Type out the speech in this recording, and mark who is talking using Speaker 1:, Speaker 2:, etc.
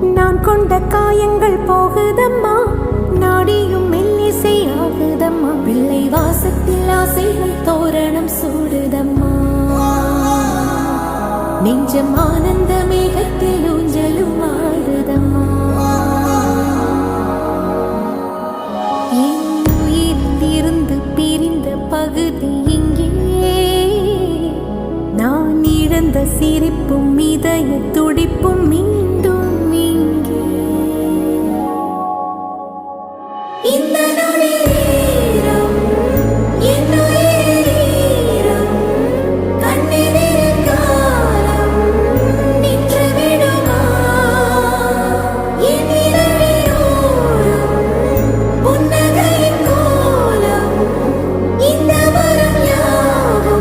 Speaker 1: நான் கொண்ட காயங்கள் போகுதம்மா, நாடியும் மெல்லிசை ஆகுதம்மா. பிள்ளை வாசத்தில் ஆசைகள் தோரணம் சூடுதம்மா, நெஞ்சம் ஆனந்த மேகத்தில் ஊஞ்சலும் ஆடுதம்மா. என் உயிரில் இருந்து பிரிந்த பகுதி இங்கே, நான் இழந்த சிரிப்பும் இதய துடிப்பும் இங்கே.